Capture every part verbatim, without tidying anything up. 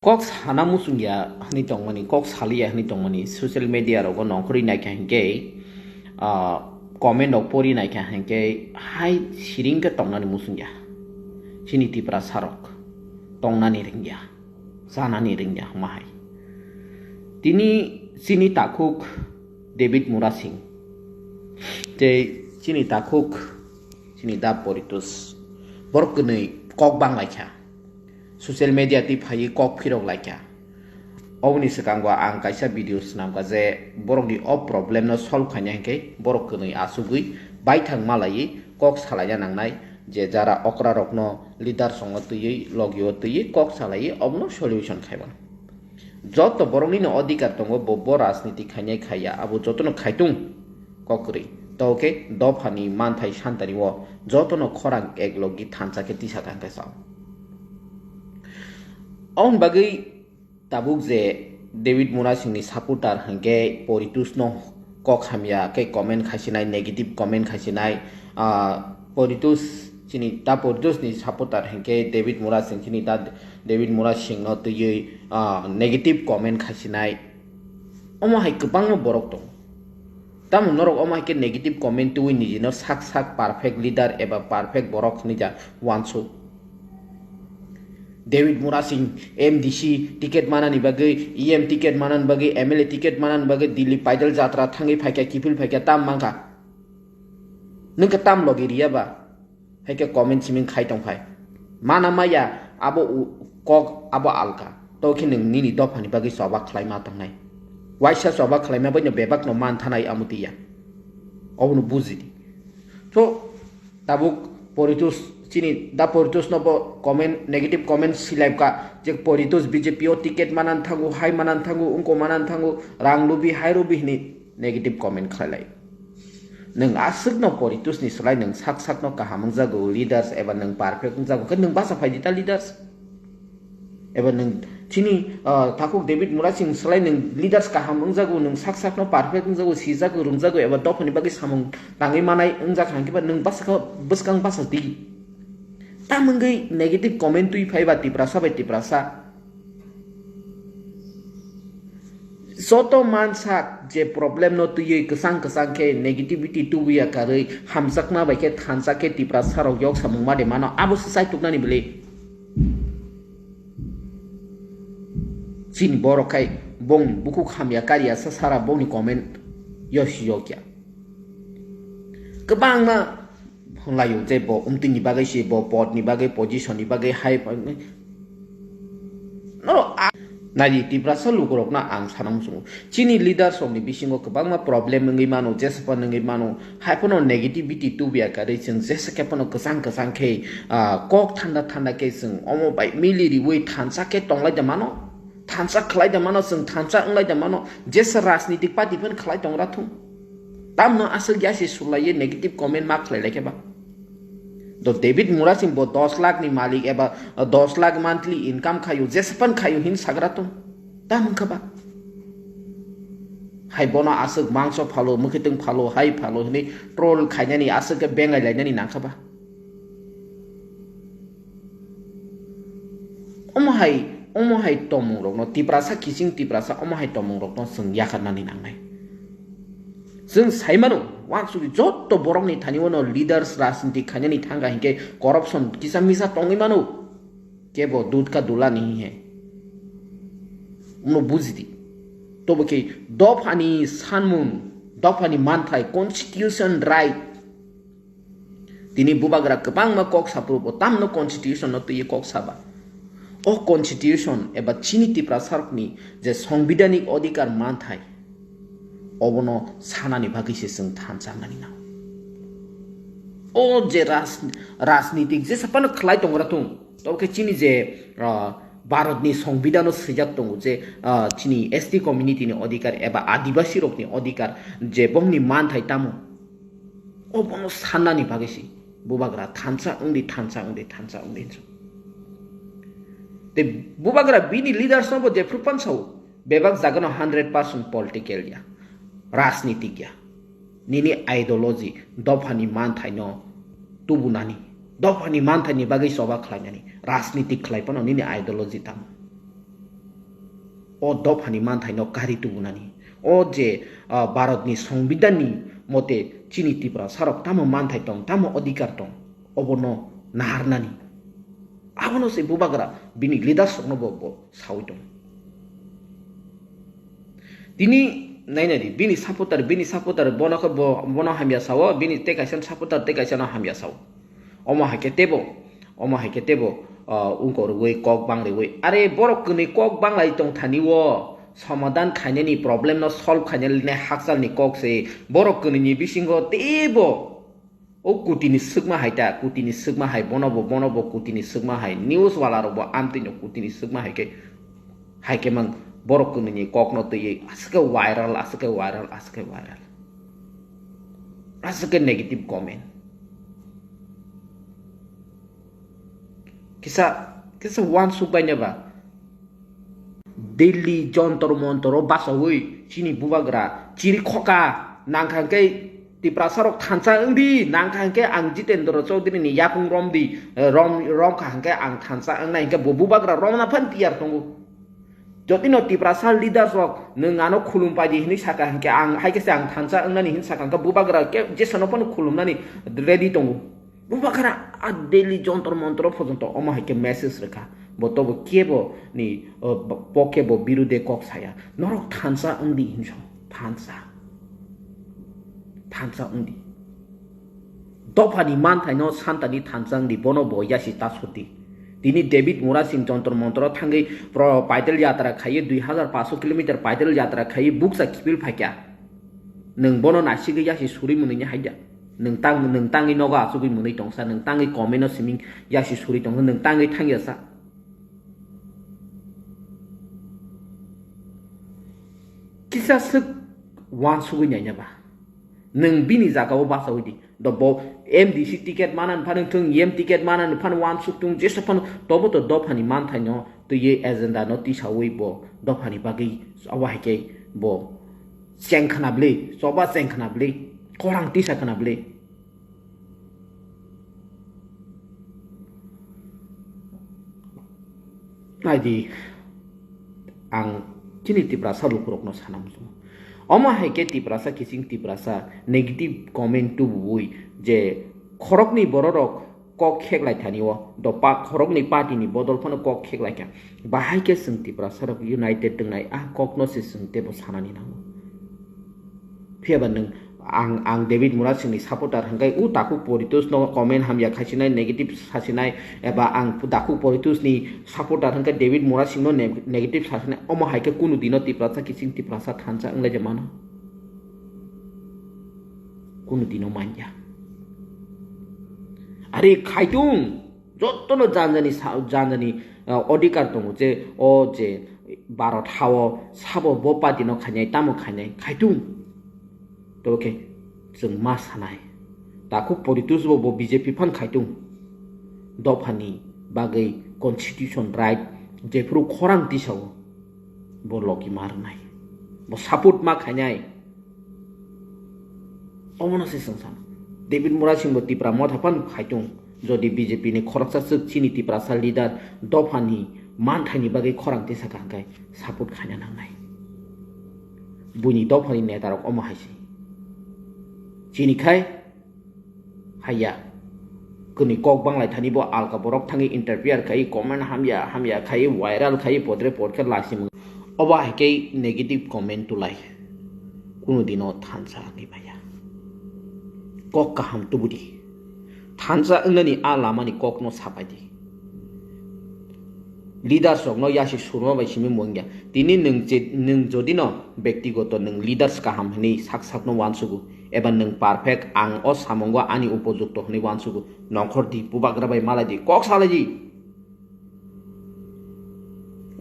Kok sana muchung ya hwnwi tongmani, kok sali ya hwnwi tongmani, social media rogo nongkhorwi naikha hinkhe, ah, comment rok pori naikha hinkhe, hai siring khe tongnani muchung ya. Chini Tiprasa rok tongnani ringya, chanani ringya hwnma hai. Tini chini takhuk David Murasing tei chini takhuk chini da Poritus borok kwnwi kok banglaikha. Social media twi phaiwi kok phirok laikha. Oboni swkango ang kaisa video swnamkha je borokni o problem no solve khaina hinkhe borok kwnwi achugwi baithang malaiwi kok salaina nangnai je jara okra rokno leader songno twiwi logio twiwi kok salaiwi obono solution khaimano. Joto boroknino odhikar tongo bo, bo rajniti khainai khaiya abo jotono khaitung kok kwrwi. Tokhe dophani manthai santani o jotono khorang ek logi thansa khe tisa thangkhe sao. Oboni bagwi tabuk je David Murasingni supporter hinkhe Poritusno kok hamya khe comment khaisinai, negative comment khaisinai, ah, Poritus chini da Poritusni supporter hinkhe David Murasing chini da David Murasingno twiwi, ah, negative comment khaisinai. Omo hai kwbangma borok tongo. Tamo norok omo hai khe negative comment twiwi nijino sak sak perfect leader eba perfect borok hwnwi ja wansuk. David Murasing M D C ticket manani bagwi, E M ticket manani bagwi, M L A ticket manani bagwi Delhi paidal jatra thangwi phaikha, kiphil phaikha, tam mankha. Nwng khe tam logi riya ba? Hai khe comment siming khai tong phai. Mana maya abo u-, kok abo alka. To khe nwng nini dophani bagwi choba khlai ma tongnai. Waisa choba khlai ma bai no bebak no man thanai amo tiya. Obono buji di. So, tabuk Poritus chini da Poritus no bo comment, negative comment silai ka je Poritus B J P o ticket manan thangu, hai manan thangu, ungko manan thangu, rang lubi, hai rubi hini negative comment khlai lai. Nwng aswkno Poritusni slai nwng sak sakno kaham wngjago, leaders eba nwng perfect wngjago, khe nwng basa phai di ta leaders? Eba nwng chini, ah, takhuk David Murasing slai nwng leaders kaham wngjago, nwng sak sakno perfect wngjago, sijago, rwngjago, eba dophani bagwi samung tangwi manai wngjak hwnkhe ba nwng bwsakha bwskang basa di. Tamungwi negative comment twi phaiba Tiprasa bai Tiprasa. Joto mansak je problem no twiwi kwchang kwchang khe negativity tubuya karwi hamjakma bai khe thansa khe Tiprasa rok yok samung ma de mano abo se chaituknani bwle. Chini borok khai bongni bukhuk hamya karya sa sara bongni comment yosi yokya. Kwbangma hwnlaio je bo umtwini bagwi se, bo podni bagwi, position ni bagwi, hai norok a-, naidi Tiprasa lukurokno ang sana muchungo. Chini leaders rokni bisingo kwbangma problem wngwi mano, jesa phano wngwi mano, hai phano negativity tubuya karwi chwng jesa khe phano kwchang kwchang khe, ah, kok thanda thanda khe chwng omo bai mili riwi thansa khe tonglai da mano, thansa khlai da mano, chwng thansa wnglai da mano, jesa rajnitik party phano khlai tongra thung. Tamno aswk ya se sulaiye negative comment ma khlai lai khe ba. Do David Murasing bo dos lakh ni malik eba dos lakh monthly income khayo, jesa phano khayo hin sagra tong. Tam wngkha ba? Hai bono aswk mangso phalo, mwkhwtwng phalo, hai phalo hinwi troll khainani aswk khe bengai lainani nangkha ba? Omo hai, omo hai tomung rokno, Tiprasa kiching Tiprasa omo hai tomung rokno chwng yakarnani nangnai. Chwng sai mano, wansugwi joto borokni thani wano leaders rajniti khainani thangkha hinkhe corruption kisa misa tongwi mano. Kebo dudka dulani hinkhe. Umno bujidi. Tobo khe dophani sanmung, dophani manthai, constitution right. Tini bubagra kwbangma kok saphuru bo tamno constitution no twiwi kok saba. O constitution eba chini Tiprasarokni je songbidanik odhikar manthai, obono sanani bagwi se chwng thansa wngnani nango. O je ras-, rajnitik jesa phano khlai tongra thung, tobo khe chini je, ah, Bharatni songbidano swijak tongo je, ah, chini S T community ni odhikar eba adibasi rokni odhikar je bongni manthai tamo, obono sannani bagwi se bubagra thansa wngdi, thansa wngdi, thansa wngdi hinwi. Tei bubagra bini leaders no bo jephru phan sao, bebak jagano hundred percent political ya, rajnitik ya. Nini ideology, dophani manthaino tubunani, dophani manthaini bagwi choba khlainani, rajnitik khlai phano nini ideology tamo. o dophani manthaino kari tubunani. O je, ah, Bharatni Songbidanni mote chini Tiprasarok tamo manthai tong, tamo odhikar tong, obono naharnani. Abono se bubagra bini leaders rokno bo, bo sawi tong. Tini nainadi bini supporter, bini supporter bono khe bo, bono hamya sao, bini tei kaisa supporter tei kaisa no hamya sao. Omo hai khe tebo, omo hai khe tebo, ah, ungko rwui kok bang rwui. Are borok kwnwi kok bang lai tong thani o, somadan khainani problem no solve khainani hakchalni kok se borok kwnwi ni bisingo tebo. O kutini swkma hai ta, kutini swkma hai bono bo, bono bo kutini swkma hai. News wala rok bo amtwi no kutini swkma hai khe, hai khe mang borok kwnwi ni kok no twiwi aswk khe viral, aswk khe viral, aswk khe viral. Aswk khe negative comment. Kisa, kisa uansuk bai neba. Delhi Jontor Montor o basawi chini bubagra chiri khoka nangkha khe Tiprasa rok thansa wngdi, nangkha khe ang Jitendra Chaudhary ni yapung romdi, eh, rom, romkha hwnkhe ang thansa wngnai hwnkhe bo bubagra romna phan tiyar tongo. Jotino Tiprasa leaders rok nwng ano khulum paidi hinwi saka hwnkhe ang hai khe se ang thansa wngnani hinwi saka hwnkhe bubagra khe jesano phano khulumnani ready tongo. Bubagra a Delhi Jontor Montor o phojonto omo hai khe message rwkha. Bo tobo kebo ni, o, bo kebo birude kok saya. Norok thansa wngdi hinso. Thansa. Thansa wngdi. Dophani manthaino santani thansa wngdi, bono bo yasi ta soti. Tini David Murasing Jontor Montor o thangwi pro paidal yatra khaiwi dui hazar paanch kilometer paidal yatra khaiwi buksa kipil phaikha. Nwng bono naisigwi yasi suri mwnwi ni haida. Nwng tang, nwng tangwi nogo achugwi mwnwi tongsa, nwng tangwi comment no siming yasi suri tongsa, nwng tangwi thangya sa. Kisa swk uansugwi naina ba. Nwng bini jaga o bachawi di. Do bo M D C ticket mana phano thung, M ticket mana phano uansuk thung, jesa phano tobo to dophani manthaino twiwi agenda no tisawi bo dophani bagwi obo hai khe bo cheng khna bwlwi, choba cheng khna bwlwi, khorang tisa khna bwlwi. Naidi, ang chini Tiprasa lukurokno sana muchungo. Omo hai khe Tiprasa kiching Tiprasa negative comment tubuwi je khoroknwi bororok kok kheklai thani o, dopa khoroknwi party ni bodol phano kok kheklai kha. Bahai khe chwng Tiprasa rok united tongnai, a kokno se chwng tebo sanani nango. Phiya ba nwng, ang, ang David Murasing ni supporter hwnkhe u takhuk Poritos no comment hamya khaisinai, negative sasinai, eba ang takhuk Poritos ni supporter hwnkhe David Murasing no ne-, negative sasinai, omo hai khe kunu dino Tiprasa kiching Tiprasa thansa wnglaija mano. Kunu dino manya. Are khaitung, jotono janjani sa-, janjani, ah, odhikar tongo je o je Bharat hao sabo bo party no khainai, tamo khainai, khaitung. Tei khe chwng ma sanai. Takhuk Poritos bo, bo B J P phan khaitung. Dophani bagwi constitution right jephuru khorang tisao bo logi ma rwnai. Bo support ma khainai. Omono se chwng sano. David Murasing bo Tipra Motha phan khaitung. Jodi B J P ni khoroksa swk chini Tiprasa leader dophani manthaini bagwi khorang tisa kha hwnkhe support khaina nangnai. Buini dophani netarok omo hai se. Chini khai haiya. Kwnwi kok banglai thani bo alka borok thangwi interfere khai, comment hamya hamya khai, viral khai, podre podkhe lasimung. Obo hai khe negative comment tulai. Kunu dino thansa wngwi maya. Kok kaham tubudi. Thansa wngnani a lamani kokno sapai di. Leaders rokno yasi surma bai simi mungya. Tini nwng je, nwng jodi no bektigoto nwng leaders kaham hwnwi sak sakno uansugo, eba nwng perfect, ang o samungo ani upojukto hwnwi uansugo, nongkhor di, bubagra bai malai di, kok salai di.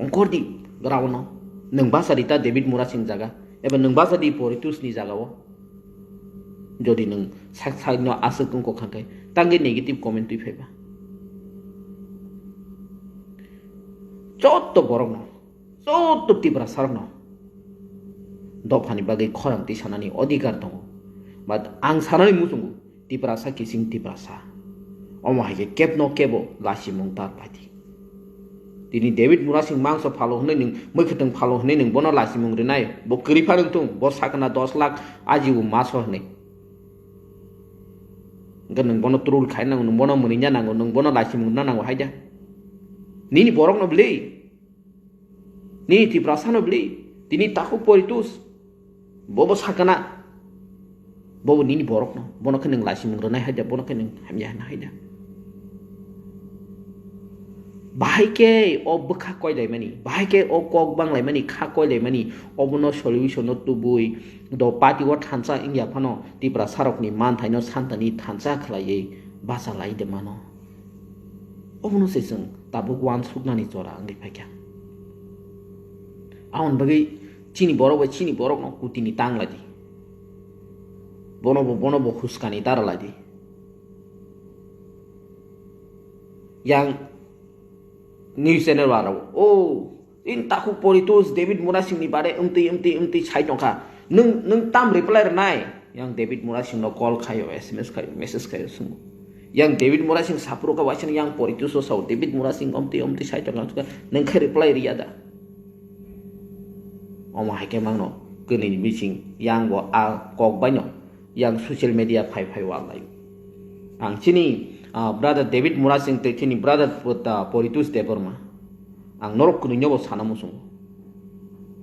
Ongkhor di, graono. Nwng basa di ta David Murasing jaga, eba nwng basa di Poritos ni jaga o. Jodi nwng sak side no aswk wngkha kha khe, tangwi negative comment twi phaiba. Jotto borok no, jotto Tiprasa rok no dophani bagwi khorang twi sanani odhikar tongo. But ang sanani muchungo, Tiprasa kiching Tiprasa. Omo hai khe kebno kebo lasimung ta paidi. Tini David Murasing mangso phalo hwnwi nwng, mwkhwtwng phalo hwnwi nwng bono lachimung rwnai. Bo kwrwi phano wngthung, bo sakna dos lakh ajibo maso hwnwi. Hwnkhe nwng bono troll khai nango, nwng bono mwnwi ya nango, nwng bono lachimung rwna nango hai da. Nini borokno bwlwi. Nini Tiprasano bwlwi. Tini takhuk Poritus. Bobo sakana. Bobo nini borokno. Bono khe nwng lachimung rwnai hai da, bono khe nwng hamya hwnna hai da. Bahai khe o bwkha koilaimani, bahai khe o kok banglaimani, kha koilaimani, obono solution no tubui, do party o thansa wngya phano Tiprasarokni manthaino santani thansa khlaiwi bachalai de mano. Obono se chwng tabuk uansuknani jora wngwi phaikha. Aboni bagwi chini borok bai chini borokno kutini tang lai di. Bono bo, bono bo huskani dara lai di. Yang news channel warao, "Oh, in takhuk Poritus David Murasing ni bare umtwi, umtwi, umtwi sai tongkha. Nung, nung tam reply rwnai?" Yang David Murasing no call khayo, S M S khayo, message khayo, sungo. Yang David Murasing sapro ka waisang yang Poritus o sao, "David Murasing umtwi, umtwi sai tongkha," nung khe reply riya da. Omo hai khe mangno, kwnwi ni bising yang bo a kok baino. Yang social media phai phai wal lai. Ang chini, ah, brother David Murasing tei chini brother Put-, ah, Poritus Debbarma. Ang norok kwnwi no bo sana muchungo.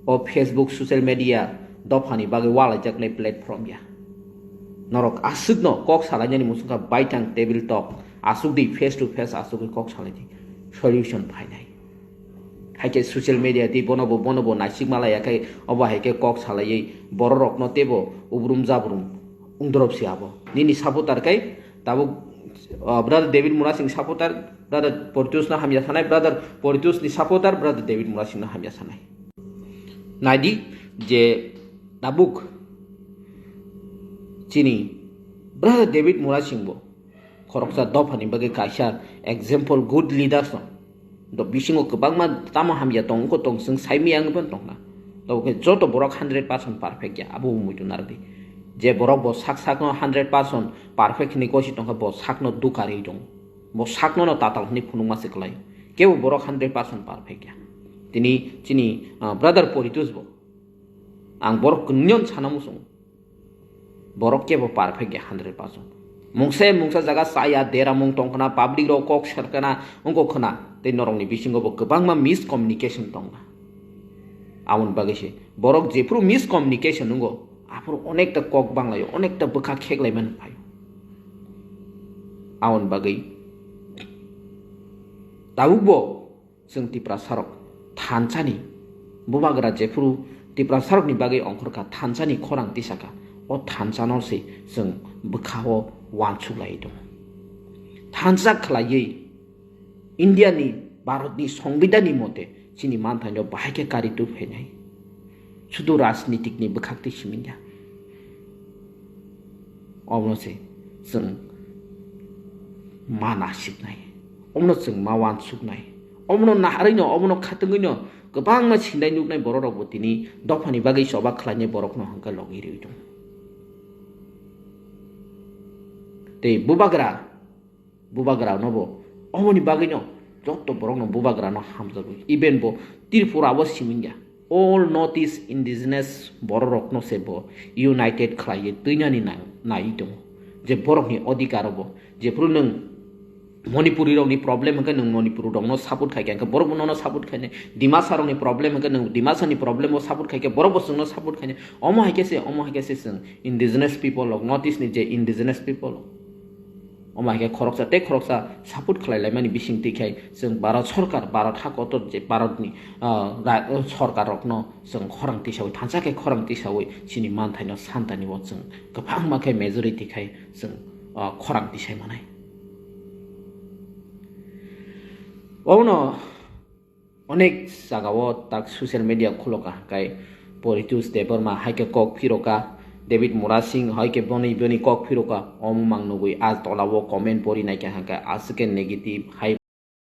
O Facebook social media dophani bagwi walaijaknai platform ya. Norok aswkno kok salainani muchungkha baithang table talk, aswk di face to face aswk kok salai di. Solution phainai. Hai khe social media twi bono bo, bono bo naisik malaya khe obo hai khe kok salaiwi bororokno teibo ubrum jabrum wngdorop se abo. Nini supporter khe tabuk, ah, brother David Murasing supporter, brother Poritus no hamya sanai, brother Poritus ni supporter, brother David Murasing no hamya sanai. Naidi je tabuk chini brother David Murasing bo khoroksa dophani bagwi kaisa example good leaders no. Do bisingo kwbangma tamo hamya tong, wngkho tong, chwng saimaya wngwi phano tongkha. Tabo khe joto borok hundred percent perfect ya, abo bo muitu narwdi. Je borok bo sak sakno hundred percent perfect hinwi gosi tongkha, bo sakno dukariwi tongo. Bo sakno no tatal hinwi phunukma se kwlaio. Kebo borok hundred percent perfect ya. Tini chini, ah, brother Poritus bo. Ang borok kwnwi no sana muchungo. Borok kebo perfect ya hundred percent. Mungsa mungsa jaga chaya deramung tong khna, public rok kok ser khna, wngkok khna, tei norokni bisingo bo kwbangma miscommunication tong kha. Aboni bagwi se borok jephru miscommunication wngo, aphuru onekta kok banglaio, onekta bwkha kheklai mani phaio. Aboni bagwi tabuk bo chwng Tiprasarok thansani bubagra jephuru Tiprasarokni bagwi ongkhorkha, thansani khorang tisakha, o thansano se chwng bwkhao uansuk lai tongo. Thansa khlaiwi Indiani, Bharatni Songbidanni mote chini manthaino bahai khe kari tubuphainai. Sudu rajnitikni bwkhak twi simi ya. Omono se chwng ma nasiknai. Omono chwng ma uansuknai. Omono naharwino, omono khatungwino kwbangma sindai nuknai bororokbo tini dophani bagwi choba khlainai borokno hwnkhe logi riwi tongo. Tei bubagra Bubagrano bo, omoni bagwino joto borokno bubagrano hamjagwi. Even bo Tripura bo simingya. All North East indigenous bororokno se bo united khlaiwi twinani nang-, naiwi tongo. Je borokni odhikar bo, jephuru nwng Manipuri rokni problem hwnkhe nwng Manipuri rokno support khaikha, hwnkhe borok bo nono support khainai. Dimasa rokni problem hwnkhe nwng Dimasa ni problem o support khaikha, borok bo chwngno support khainai. Omo hai khe se, omo hai khe se chwng indigenous people rok, North East ni je indigenous people rok. Omo hai khe khoroksa tei khoroksa support khlai laimani bising twi khai chwng Bharat Sarkar, Bharat ha kotor je Bharatni, ah, ra-, sorkar rokno chwng khorang tisawi, thansa khe khorang tisawi chini manthaino santani bo chwng kwbangma khe majority khai chwng, ah, khorang tisai manai. Obono Onek jagao tak social media khuloka, hwnkhe Poritus Debbarma hai khe kok phiroka, David Murasing hai khe boni boni kok phiroka, omo mang nugwi a tolao comment pori naikha, hwnkhe aswk khe negative hai